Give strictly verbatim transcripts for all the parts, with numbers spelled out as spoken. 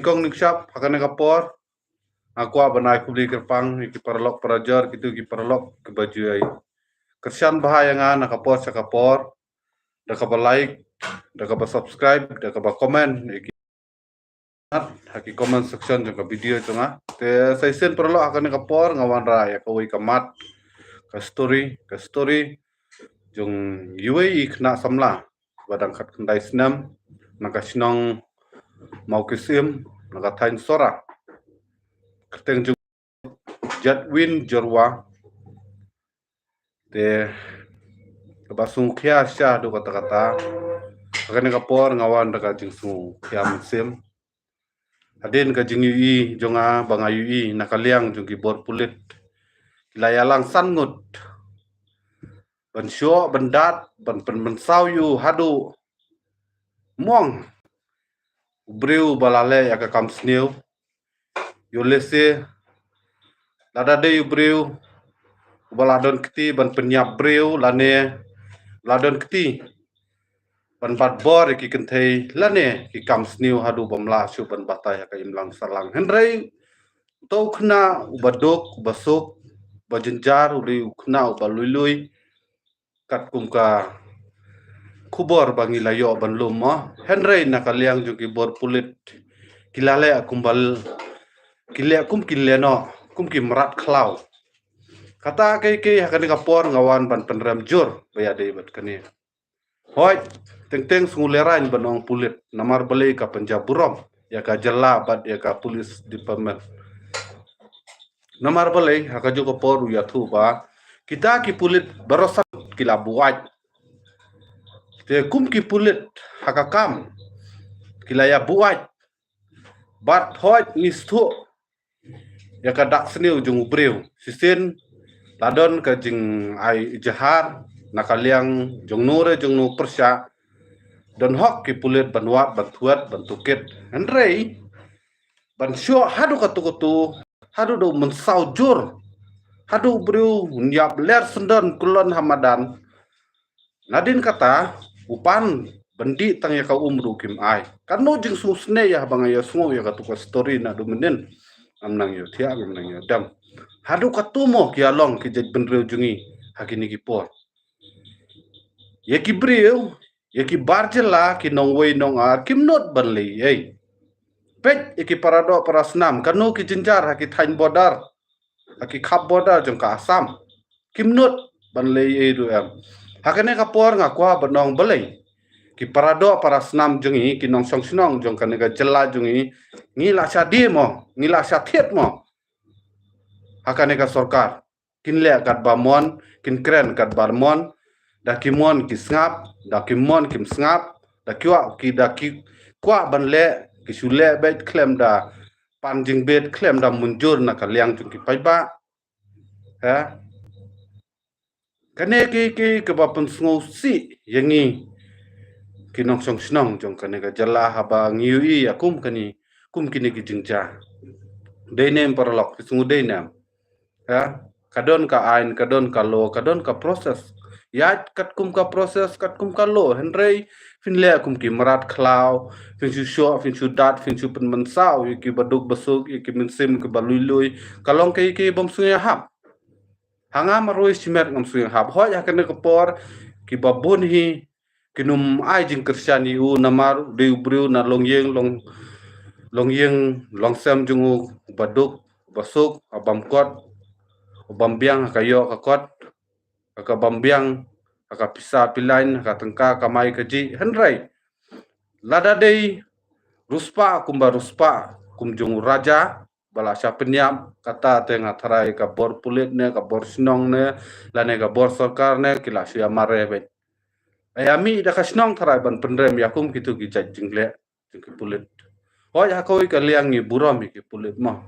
Kong ning shap ha kane ka por. Nga kwah ban ai khublei kyrpang ïa ki paralok parajor, kito ki paralok kiba ju ïai kyrshan bha ïa nga na ka por sha ka por, da kaba like, da kaba subscribe, da kaba comment ïa ki ha ki comment section jong ka video jong nga. Te sa shisien paralok, ha kane ka por nga wanrah ïa kawei ka mat, ka story, ka story jong iwei i khynnah samla ba dang khatkhyndai snem na ka shnong Mawkisim, na ka thaiñ Sohra. Kyrteng jong Jadwin Jyrwa. Te kaba sngewkhia shisha haduh katta katta. Ha kane ka por nga wan da ka jingsngewkhia mynsiem. Hadien ka jingïohi jong nga ba nga ïohi na ka liang jong ki bor pulit, ki la ïalang san ngut ban shoh, ban dat, ban pynmynsaw ïa u haduh mong u briew ba la leh ïa ka kam sniew. Ïoh lehse lada dei u briew uba la don kti ban pynïap briew lane la don kti ban bat bor ïa ki kynthei lane ki kam sniew haduh bym lah shuh ban batai ha ka imlang sahlang. Hynrei uto u khynnah uba duk, uba suk, uba jynjar, u dei u khynnah uba lui lui, katkum ka khubor ba ngi la ïoh ban lum mo. Hynrei na ka liang jong ki bor pulit, ki la leh kumba l-, ki leh kum ki lehnoh, kum ki mrad khlaw. Kata kaei kaei ha kane ka por nga wan ban pynrem jur ba ïadei bad kane. Hooid, teng teng sngew lehraiñ ban ong pulit, namar balei ka pynjah burom ïa ka jylla bad ïa ka police department. Namar balei ha kajuh ka por u ïathuh ba kita ki pulit baroh san ki la buaid. Te kum ki pulit ha ka kam ki la ïa buaid. Bad hooid ngi sngewthuh ïa ka dak sniew jong u briew. Shisien la don ka jingai ijhar na ka liang jong no re jong no pyrshah. Don hok ki pulit ban wad, ban thuet, ban tohkit. Hynrei ban shoh haduh katto katto, haduh da u mynsaw jur, haduh u briew un ïap ler syndon kyllon ha madan. Nadien kata u pan ban dih tang ïa ka um ruh kim ai. Katno jingsngewsynei ïa ba nga ïohsngew ïa katu ka story naduh mynnin. Ngam nang ïohthiah, ngam nang ïohdem. Haduh katto mo ki ïalong ki jaitbynriew jong ngi ha kine ki por. Ïa ki briew, ïa ki bar jylla, ki nongwei nongar kim nud ban leh ei. Peit ïa ki paradoh parasnam, kano ki jynjar ha ki thaiñ border, ha ki khap border jong ka Assam. Kim nud ban leh ei ruh em. Ha kane ka por nga kwah ban ong balei ki paradoh parasnam jong ngi, ki nongshong shnong jong kane ka jylla jong ngi, ngi la shah die mo, ngi la shah thied mo ha kane ka sorkar. Kin leh katba mon, kin kren katba mon, da ki mon ki sngap, da ki mon kim sngap, da ki kwah, ki da ki kwah ban leh, ki shu leh beit khlem da pan jingbit, khlem da mynjur na ka liang jong ki paidbah. Ha? Kane ki, ki, kaba pynsngewsih ïa ngi ki nongshong shnong jong kane ka jylla haba ngi ïohi ïa kum kane, kum kine ki jingjia. Dei ne em paralok, ki sngew dei ne em. Ha? Ka don ka aiñ, ka don ka law, ka don ka process. Ïa katkum ka process, katkum ka law. Hynrei phin leh kum ki mrad khlaw, phin shu shoh, phin shu dat, phin shu pynmynsaw ïa kiba duk ba suk, ïa ki mynsiem kiba lui lui. Ka long kaei kaei bym sngewhap. Ha nga marwei shimet ngam sngewhap. Hooid ha kane ka por kiba bun hi kin ym ai jingkyrshan ïa u namar u dei u briew na longïing, long, longïing longsem jong u, uba duk, uba suk, u bym kot, u bym biang ha ka ïoh ka kot, ha ka bym biang ha ka pisa pilaiñ, ha ka tyngka kamai kajih. Hynrei lada dei riewspah kumba riewspah kum jong u raja ba la shah pynïap, kata te nga tharai ka bor pulit ne ka bor shnong ne lane ka bor sorkar ne ki la shu ïa mareh beit. Ïa mih da ka shnong tharai ban pynrem ïa kum kitu ki jait jingleh jong ki pulit. Hooid ha kawei ka liang ngi burom ïa ki pulit mo.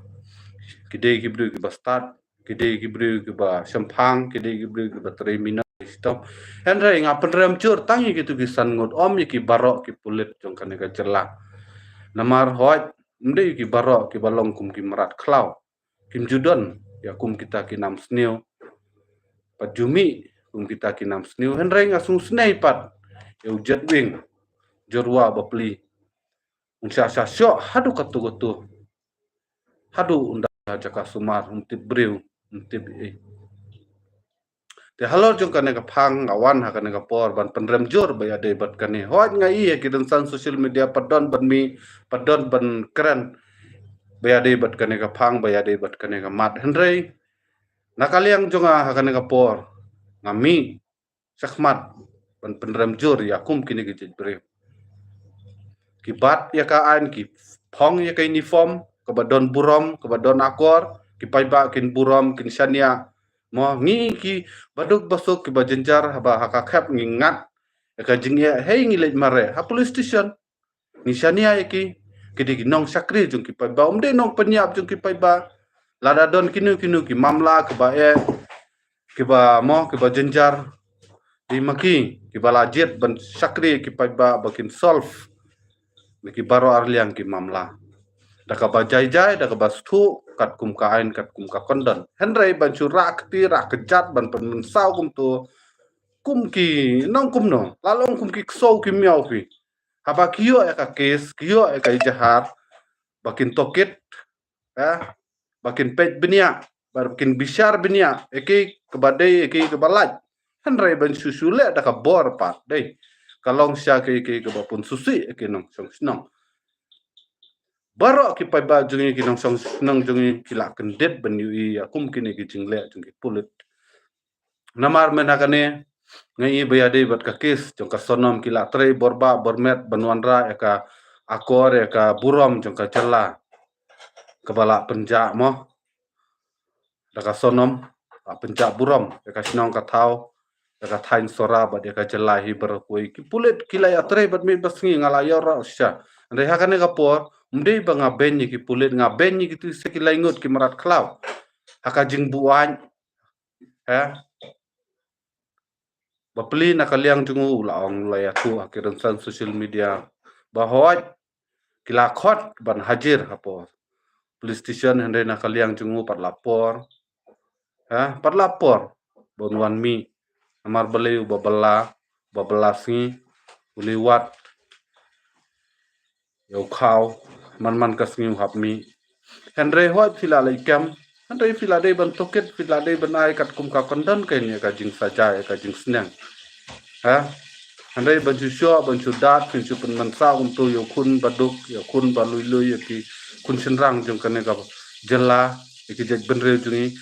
Ki dei ki briew kiba stad, ki dei ki briew kiba shemphang, ki dei ki briew kiba trei minot shitom. Hynrei nga pynrem jur tang ïa kitu ki san ngut, ym ïa ki baroh ki pulit jong kane ka jylla. Namar hooid ym dei ïa ki baroh kiba long kum ki mrad khlaw. Kim ju don ïa kum kita ki nam sniew. Pat ju mih kum kita ki nam sniew. Hynrei nga sngewsynei pat ïa u Jadwin Jyrwa bapli. Un shah shah shoh haduh katto katto. Haduh un da jaka sumar, um tip briew, um tip ei. Te halor jong kane ka phang nga wan ha kane ka por ban pynrem jur ba ïadei bad kane. Hooid nga ïohi ha ki rynsan social media pat don ban mih, pat don ban kren ba ïadei bad kane ka phang, ba ïadei bad kane ka mat. Hynrei na ka liang jong nga ha kane ka por nga mih shakhmat ban pynrem jur ïa kum kine ki jait briew. Ki bat ïa ka aiñ, ki phong ïa ka uniform kaba don burom, kaba don akor, ki paidbah kin burom, kin shaniah. Mo, ngi ki baduk basuk kiba jynjar haba ha ka khep ngi ngat ïa ka jingeh, hei ngi leit mareh ha police station. Ngi shaniah ïa ki, ki dei ki nongshakri jong ki paidbah, um dei nongpynïap jong ki paidbah. Lada don kino kino ki mamla kiba eh, kiba mo, kiba jynjar, dei ma ki kiba la jied ban shakri ïa ki paidbah ba kin solve na ki baroh arliang ki mamla da kaba jai jai, da kaba sngewthuh katkum ka aiñ, katkum ka kyndon. Hynrei ban shu rah kti rah kjat ban pynmynsaw kumto kum ki nongkumno, la long kum ki ksew ki miaw phi. Haba ki ïoh ïa ka case, ki ïoh ïa ka ijahar, ba kin tohkit, eh, ba kin peit bniah, ba kin bishar bniah, ïa ki kaba dei, ïa ki kaba lait. Hynrei ban shu shu leh da ka bor pat, dei. Ka long sha ki, ki kaba pynsusi ïa ki nongshong shnong. Baroh ki paidbah jong ngi, ki nongshong shnong jong ngi ki la kyndit ban ïohi ïa kum kine ki jingleh jong ki pulit. Namar mynta kane nga ïohi ba ïadei bad ka case jong ka Sonom ki la trei bor bah bor met ban wanrah ïa ka akor, ïa ka burom jong ka jylla kaba la pynjah mo. Da ka Sonom la pynjah burom ïa ka shnong ka thaw, ïa ka thaiñ Sohra bad ïa ka jylla hi baroh kawei. Ki pulit ki la ïatrei bad miet bad sngi, nga la ïoh rah shisha. Hynrei ha kane ka por ym dei ba nga beiñ ïa ki pulit, nga beiñ ïa kitu sa ki lai ngut ki mrad khlaw ha ka jingbuaid. He? Bapli na ka liang jong u la ong, la ïathuh ha ki rynsan social media ba hooid ki la khot ban hajir hapoh police station, hynrei na ka liang jong u pat la por. He? Pat la por ban wan mih. Namar balei? Uba bylla, uba bylla sngi u leit wad ïa u khaw, man man ka sngi u hap mih. Hynrei hooid phi la leit kem, hynrei phi la dei ban tohkit, phi la dei ban ai katkum ka kyndon kein ïa ka jingsajai, ïa ka jingsneng. Ha? Hynrei ban shu shoh, ban shu dat, phin shu pynmynsaw kumto ïa u khun baduk, ïa u khun ba lui lui, ïa ki khun shynrang jong kane ka jylla, ïa ki jait bynriew jong ngi.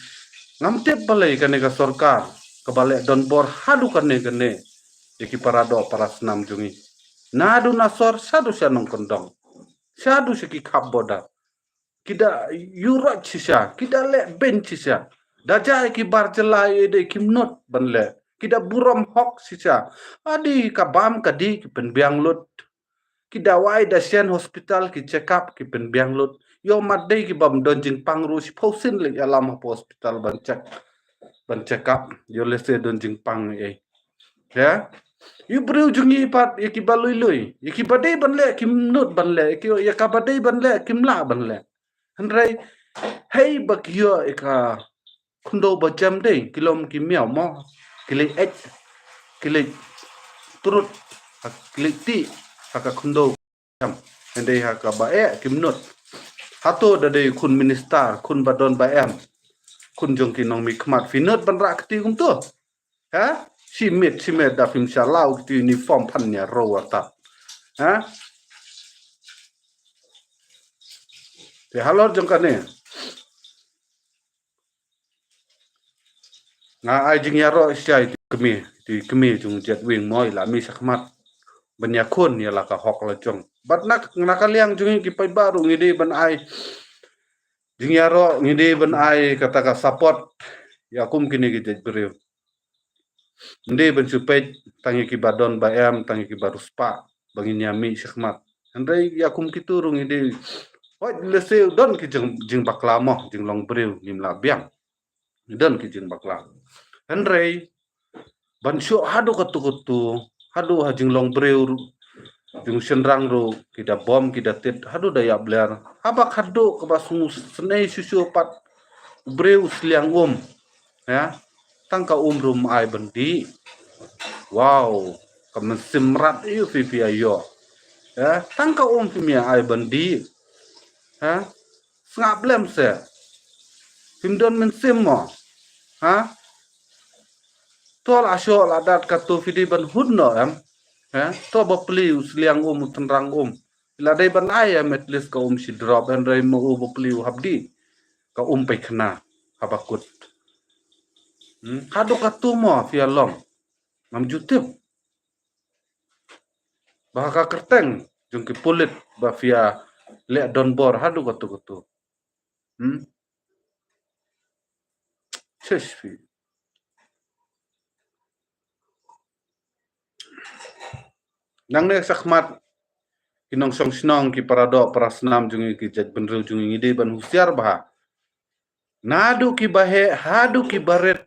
Ngam tip balei kane ka sorkar kaba leh donbor haduh kane kane ïa ki para doh para snam jong ngi. Naduh na sor shaduh sha nongkyndong, shaduh sha ki khap border. Ki da ïurot shisha, ki da leh beiñ shisha. Da jia ïa ki bar jylla ïa dei kim nud ban leh. Ki da burom hok shisha. Adi ka bam ka dih ki pynbiang lut. Ki dawai da shen hospital ki check up ki pynbiang lut. Ïoh mat dei ki bym don jingpang ruh shiphew sien leit ïalam hapoh hospital ban check, ban check up. Ïoh lehse don jingpang ei. Ya? Ïa u briew jong ngi pat, ïa kiba lui lui, ïa kiba dei ban leh kim nud ban leh, ïa ki, ïa kaba dei ban leh kim lah ban leh. Hynrei hei ba ki ïoh ïa ka khyndew ba jem dei, ki lum ki miaw mo, ki leit eit, ki leit trud, ha, ki leit tih ha ka khyndew ba jem. Hynrei ha kaba eh kim nud. Hato da dei khun minister, khun ba don ba em, khun jong ki nongmihkhmat, phi nud ban rah kti kumto? Ha? Shimet shimet da phim sha law kti uniform phan ïaroh artat. Ha? Te halor jong kane nga ai jingïaroh shisha ïa i kmie, ïa i kmie jong Jait Wing mo, i la mih shakhmat ban ïakhun ïa la ka hok la jong. Bad na, na ka liang jong ngi ki paidbah ruh ngi dei ban ai jingïaroh, ngi dei ban ai kata ka support ïa kum kine ki jait briew. Ngi dei ban shu peit tang ïa kiba don ba em, tang ïa kiba riewspah ba ngin ïa mih shakhmat. Hynrei ïa kum kitu ruh ngi dei, hooid lehse don ki jing, jingbakla mo, jinglong briew ngim lah biang. Don ki jingbakla. Hynrei ban shu haduh katu katu, haduh ha jinglong briew ruh, jong shynrang ruh, ki da bom, ki da tit, haduh da ïap ler. Haba khatduh kaba sngewsynei shuh shuh pat u briew u sliang um. Ya, tang ka um ruh ym ai ban dih. Wow, ka mynsiem mrad aïu phi phi ïoh. Ha? Tang ka um phim ïa ai ban dih. Ha? Sngap lem se. Phim don mynsiem mo. Ha? To la shoh la dat katu phi dei ban hun noh em. Ha? To ba plie u sliang um u tynrang um. La dei ban ai em at least ka um shi drop, hynrei ma u ba plie u hap dih ka um paikhana haba kut. Hmm? Haduh katu mo phi ïa long. Ngam ju tip. Ba ha ka kyrteng jong ki pulit ba phi ïa leh donbor haduh katu katu. Hmm? Shish phi. Nangne shakhmat ki nongshong shnong, ki paradoh parasnam jong ngi, ki jaitbynriew jong ngi, ngi dei ban husiar bha. Naduh ki baheh haduh ki barit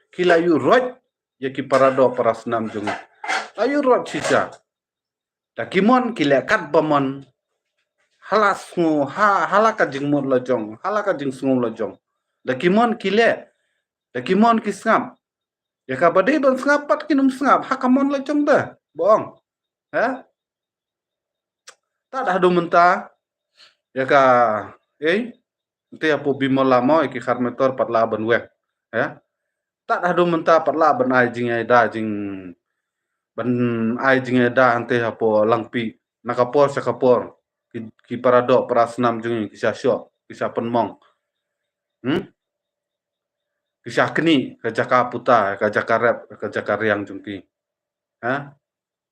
ki la ïuh roit ïa ki paradoh parasnam jong ngi. La ïuh roit shisha. Da ki mon ki leh katba mon. Ha la sngew, ha, ha la ka jingmut la jong, ha la ka jingsngew la jong. Da ki mon ki leh, da ki mon ki sngap. Ïa kaba dei ban sngap pat kin ym sngap, ha ka mon la jong da. Ba ong. Ha? Tad haduh mynta ïa ka, eh, te hapoh Bimala mo ïa ki khar metor pat lah ban weng. Ha? Tad haduh mynta pat lah ban ai jingïada jing, ban ai jingïada hangte hapoh Langpih. Na ka por sha ka por ki, ki paradoh parasnam jong ngi ki sha shoh, ki sha pynmong. Hmm? Ki sha knieh ka jaka puta, ka jaka rep, ka jaka riang jong ki. Ha?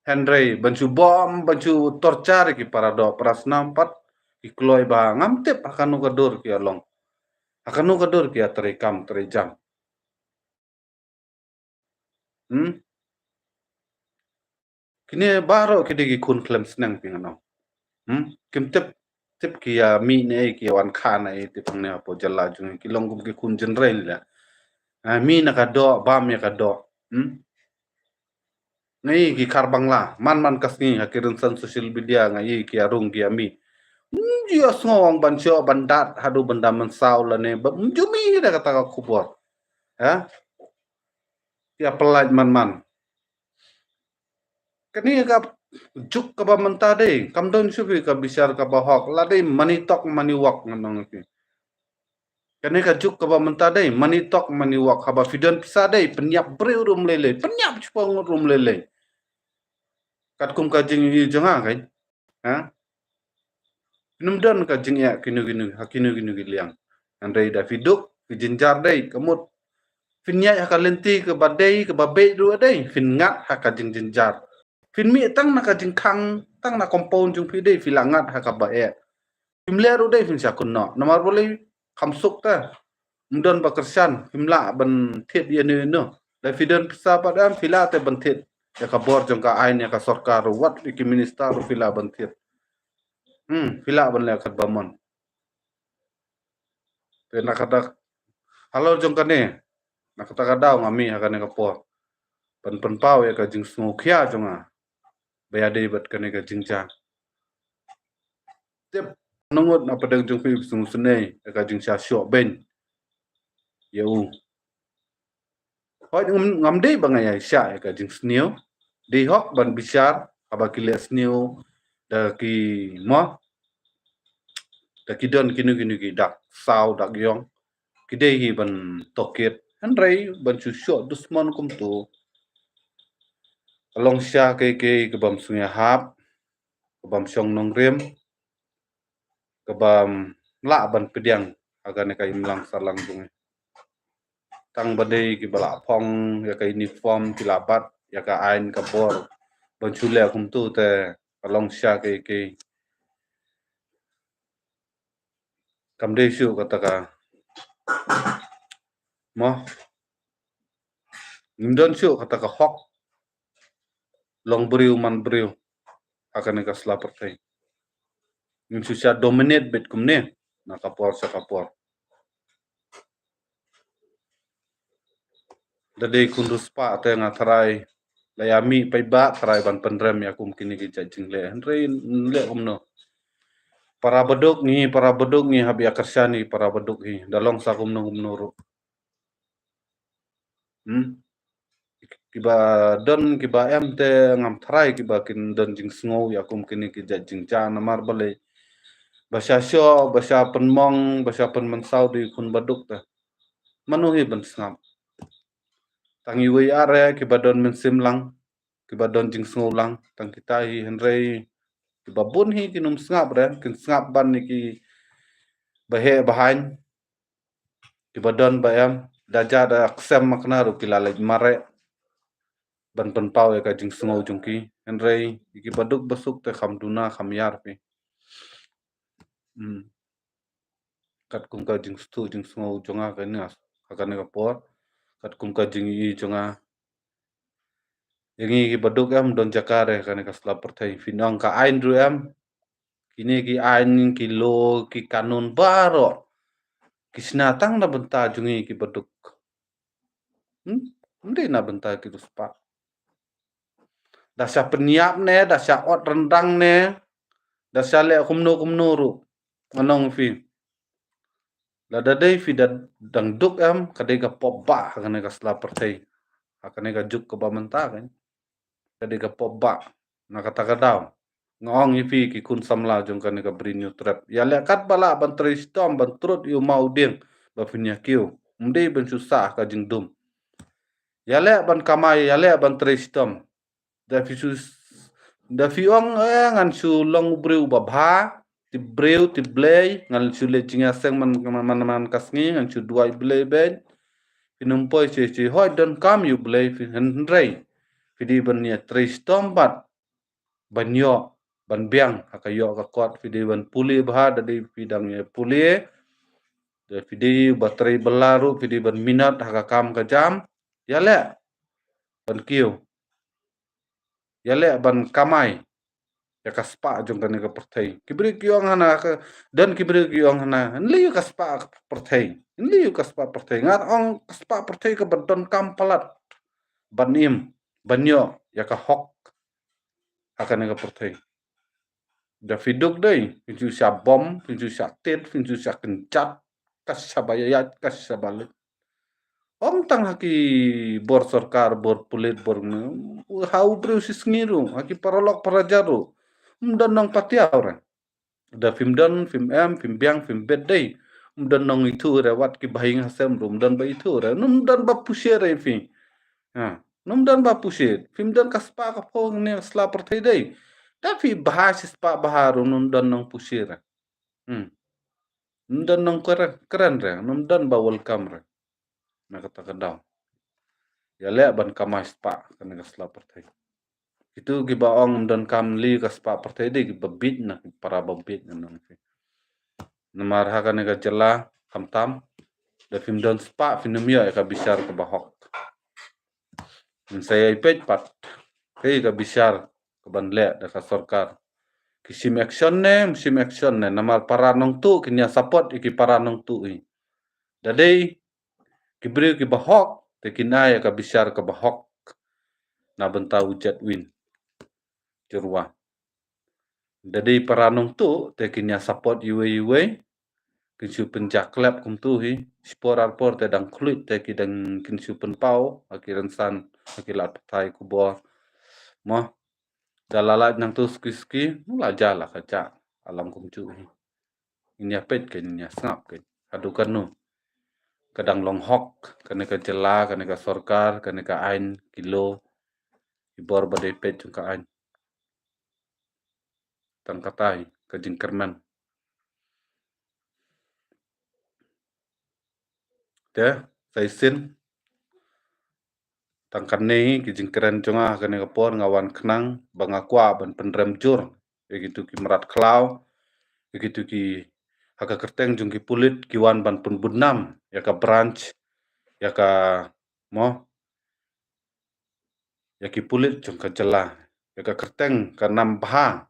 Hynrei ban shu bom, ban shu torture ki paradoh parasnam pat ki kloi ba ngam tip ha kano ka dur ki ïa long. Ha kano ka dur ki ïa trei kam trei jam. Hmm? Kine baroh ki dei ki khun khlem sneng phi ngan ong. Hmm? Kim tip, tip ki ïa mih ne ei, ki ïa wan kha ne ei, tip hangne hapoh jylla jong ngi, ki long kum ki khun jynrei la. Ah, mih na ka doh, bam ïa ka doh. Hmm? Nga ïohi ki khar Bangla, man man ka sngi ha ki rynsan social media nga ïohi ki ïa rung ki ïa mih. Hmm, ju ïa sngew ong ban shoh ban dat haduh ban da mynsaw lane ba, hmm, ju mih da kata ka khubor. Ha? Ki ïa pyllait man man. Kane ka juk kaba mynta dei, kam don shuh phi ka bishar kaba hok, la dei money talk money walk ngan ong ïa phi. Kane ka juk kaba mynta dei, money talk money walk, haba phi don pisa dei, pynïap briew ruh ym lei lei, pynïap shiphew ngut ruh ym lei lei. Katkum ka jingïohi jong nga kein. Ha? Phin ym don ka jingeh kino kino, ha kino kino ki liang. Hynrei da phi duk, phi jynjar dei, ka mut. Phin ïaid ha ka lynti kaba dei, kaba beit ruh dei, phin ngat ha ka jingjynjar. Phin mih tang na ka jingkhang, tang na compound jong phi dei, phi la ngat ha kaba eh. Phim leh ruh dei phin shah kynnoh. Namar balei kham suk te. Ym don ba kyrshan, phim lah ban thied ïano ïano. Lada phi don pisa pat em, phi lah te ban thied. Ïa ka bor jong ka aiñ, ïa ka sorkar ruh, wat ïa ki minister ruh phi lah ban thied. Hmm, phi lah ban leh katba mon. Te na kata halor jong kane, na kata ka daw nga mih ha kane ka por ban pynpaw ïa ka jingsngewkhia jong nga ba ïadei bad kane ka jingjia. Tip, nongut na pdeng jong phi sngewsynei ïa ka jingshah shoh beiñ ïa u. Hooid, ngam, ngam dei ba nga ïa shah ïa ka jingsniew. Dei hok ban bishar haba ki leh sniew da ki mo, da ki don kino kino ki dak saw dak ïong. Ki dei hi ban tohkit. Hynrei ban shu shoh dusmon kumto, ka long sha kiei kiei kaba ym sngewhap, kaba ym shong nongrim, kaba ym lah ban pdiang ha kane ka imlang sahlang jong ngi. Tang ba dei kiba la phong ïa ka uniform, ki la bat ïa ka aiñ ka bor, ban shu leh kumto te ka long sha kiei kiei. Kam dei shuh kata ka, mo, ngim don shuh kata ka hok long briew man briew ha kane ka sla pyrthei. Ngim shu shah dominate beit kumne na ka por sha ka por. Da dei khun riewspah te nga tharai la ïa mih paidbah, tharai ban pynrem ïa kum kine ki jait jingleh. Hynrei leh kumno? Para baduk ngi, para baduk ngi, hap ïa kyrshan ïa para baduk hi. Da long sa kumno kumno ruh. Hmm? kiba don, kiba em te ngam tharai kiba kin don jingsngew ïa kum kine ki jait jingjia namar balei. Ba sha shoh, ba sha pynmong, ba sha pynmynsaw da i khun baduk te. Mano hi ban sngap? Tang iwei i ar eh kiba don mynsiem lang, kiba don jingsngew lang, tang kita hi, hynrei kiba bun hi kin ym sngap re, kin sngap ban ïa kiba heh bahain, kiba don ba em, da jia da ksem makna ruh ki la leit mareh ban pynpaw ïa ka jingsngew jong ki, hynrei ïa kiba duk ba suk te kham duna kham ïar phi. Hmm. Katkum ka jingstad jingsngew jong nga kane, ha kane ka por, katkum ka jingïohi jong nga, ïa ngi kiba duk em don jaka re ha kane ka sla pyrthei. Phin ong ka aiñ ruh em, kine ki aiñ, ki law, ki kanun baroh ki shna tang na bynta jong ngi kiba duk. Hmm? Ym dei na bynta ki riewspah. Da sha pynïap ne, da sha ot ryndang ne, da sha leh kumno kumno ruh, ngan ong phi, lada dei phi da dang duk em, ka dei ka pop bah ha kane ka sla pyrthei. Ha kane ka juk kaba mynta kan, ka dei ka pop bah. Na kata ka daw nga ong ïa phi ki khun samla jong kane ka Bri Hynñiewtrep, ïaleh katba lah ban trei shitom ban trud ïa u maw u dieng ba phin ïa kiew. Ym dei ban shu sah ha ka jingdum. Ïaleh ban kamai, ïaleh ban trei shitom. Da phi shu, da phi ong, eh, ngan shu long u briew ba bha, tip briew tip Blei, ngan shu leh jingïaseng man, man, man, man ka sngi, ngan shu duwai Blei beit. Phin ym poi shuh shuh, hooid, donkam ïa u Blei, phi, hynrei phi dei ban ïa trei shitom bad ban ïoh ban biang ha ka ïoh ka kot. Phi dei ban pule bha, da dei phi dang ïa pule, da phi dei ba trei bylla ruh, phi dei ban minot ha ka kam ka jam. Ïaleh ban kiew, ïaleh ban kamai ïa ka spah jong kane ka pyrthei. Ki briew ki ong hana ka, don ki briew ki ong hana, ym lei ïa ka spah ka pyrthei, ym lei ïa ka spah pyrthei. Nga ong ka spah pyrthei kaba donkam palat ban im, ban ïoh ïa ka hok ha kane ka pyrthei. Da phi duk dei, phin shu shah bom, phin shu shah tied, phin shu shah kynjat, ka shaba ïaid, ka shaba leit. Ym tang ha ki bor sorkar, bor pulit, bor ne, ha u briew shisngi ruh, ha ki paralok parajor ruh, ym don nongpatiaw re. Da phim don, phim em, phim biang, phim bit dei, ym don nongithuh re. Wat ki bahaïing hasem ruh ym don ba ithuh re, ym don ba push re phi. Ha, ym don ba push. Phim don ka spah ka phew ne sla pyrthei dei. Da phi bha shi spah bha ruh ym don nongpush re. Hmm. Ym don nongkren, kren re, ym don ba welcome re. Na kata ka daw, ïaleh ban kamai spah kane ka sla pyrthei. Kitu kiba ong ym donkam lei ka spah pyrthei dei kiba bieit na ki para ba bieit, ngan ong phi. Namar ha kane ka jylla khamtam, da phim don spah phin ym ïoh ïa ka bishar kaba hok. Ngin sa ïai peit pat kaei ka bishar kaban leh da ka sorkar. Ki shim action ne ym shim action ne, namar para nongtuh kin ïa support ïa ki para nongtuh hi. Da dei ki briew kiba hok te kin ai ïa ka bishar kaba hok na bynta u jait win jyrwa. Da dei para nongtuh te kin ïa support iwei iwei, kin shu pynjaklep kumtu hi. Shipor arpor te dang khluit te ki dang kin shu pynpaw ha ki rynsan, ha ki lad pathai khubor. Mo, da la lait nangtu suki suki, la jia la ka jia, alam kumjuh hi. Ngin ïa peit kein, ngin ïa sngap kein haduh katno ka dang long hok kane ka jylla, kane ka sorkar, kane ka aiñ, ki law, i bor ba dei peit jong ka aiñ. Tang kata hi ka jingkyrmen. Te sa shisien, tang kane hi ki jingkren jong nga ha kane ka por, nga wan khnang ba nga kwah ban pynrem jur ïa kitu ki mrad khlaw, ïa kitu ki, ha ka kyrteng jong ki pulit, ki wan ban pynbudnam ïa ka branch, ïa ka, mo, ïa ki pulit jong ka jylla, ïa ka kyrteng ka nam bha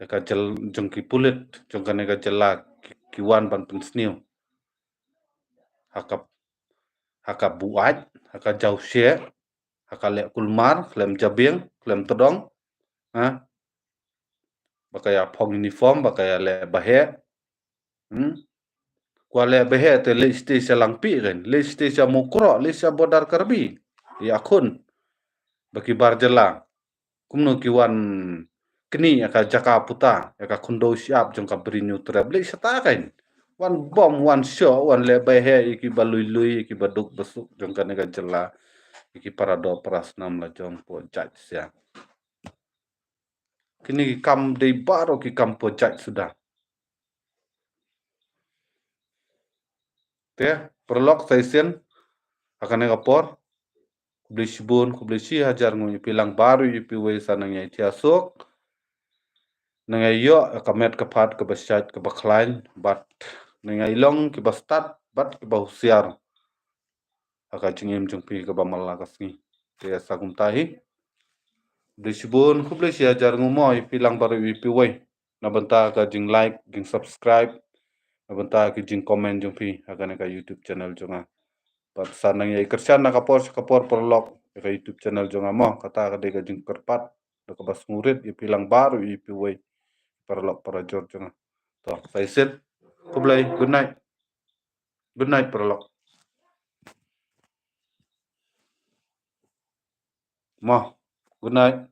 ïa ka jyl-, jong ki pulit jong kane ka jylla, ki, ki wan ban pynsniew ha ka, ha ka buaid, ha ka jawsheh, ha ka leh kulmar khlem jabieng, khlem tdong, ha, ba ka ïa phong uniform, ba ka ïa leh baheh. Hmm? Kwah leh baheh te leit shatei sha Langpih kein, leit shatei sha Mukroh, leit sha border Karbi, ïa khun. ba ki bar jylla kumno ki wan knieh ïa ka jaka puta, ïa ka khyndew shyiap jong ka Bri Hynñiewtrep. Leh shata kein. Wan bom, wan shoh, wan leh bai heh ïa ki ba lui lui, ïa ki ba duk ba suk jong kane ka jylla, ïa ki para doh para snam la jong poh jait sha. Kine ki kam dei baroh ki kam poh jait suda. Te paralok, sa shisien ha kane ka por, khublei shibun, khublei shi hajar nguh ïa phi lang baroh ïa phi wei. Sa nang ïai thiah suk, nang ïai ïoh ka met ka phad kaba shait kaba khlaiñ, bad nang ïai long kiba stad bad kiba husiar ha ka jingim jong phi kaba man la ka sngi. Te sa kumta hi, khublei shibun, khublei shi hajar nguh mo ïa phi lang baroh ïa phi wei, na bynta ka jing like, jing subscribe, na bynta ka jing comment jong phi ha kane ka YouTube channel jong nga. Bad sa nang ïai kyrshan na ka por sha ka por paralok ïa ka YouTube channel jong nga mo. Kata ka dei ka jingkyrpad da kaba sngewrit ïa phi lang baroh ïa phi wei, paralok parajor jong nga. To, sa shisien. Khublei, good night. Good night paralok. Mo, good night.